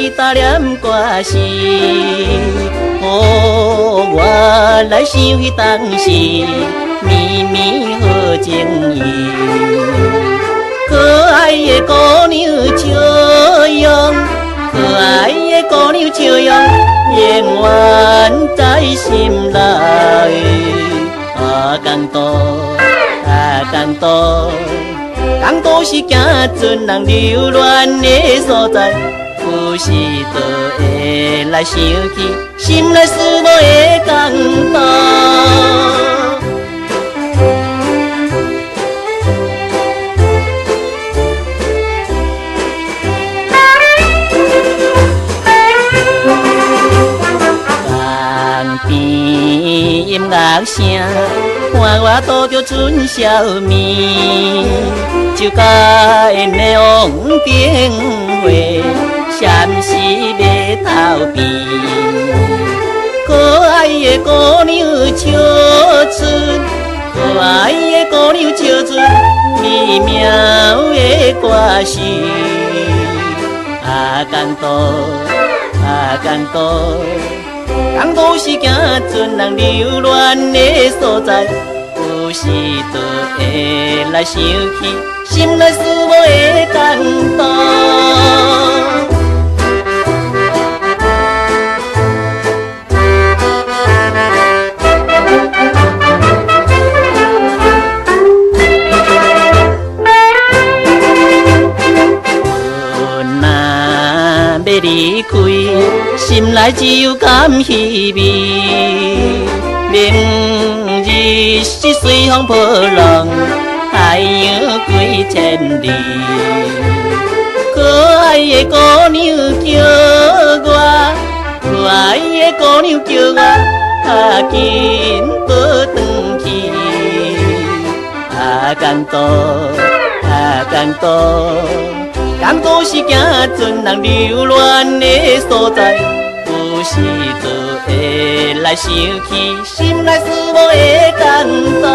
吉他念歌词，予我来想彼当时绵绵好情意。可愛的姑娘笑容，可愛的姑娘笑容，永遠在心內。啊，江都，啊，江都，江都是行船人留恋的所在，有時就會來想起，心內思慕的江都。江邊音樂聲，伴我渡著春宵暝。酒家的王燈花，閃時碼頭邊。可愛的姑娘笑出，可愛的姑娘笑出美妙的歌聲。啊，江都，啊，江都，江都是行船人留戀的所在，有時就會來想起，心內思慕的江都。阮若欲離開，心內只有甘稀味。明日是隨風破浪，海洋幾千里。可愛的姑娘叫我，可愛的姑娘叫我，較緊倒轉去。啊，江都，啊，江都，江都是行船人留戀的所在，有時就會來想起，心內思慕的江都。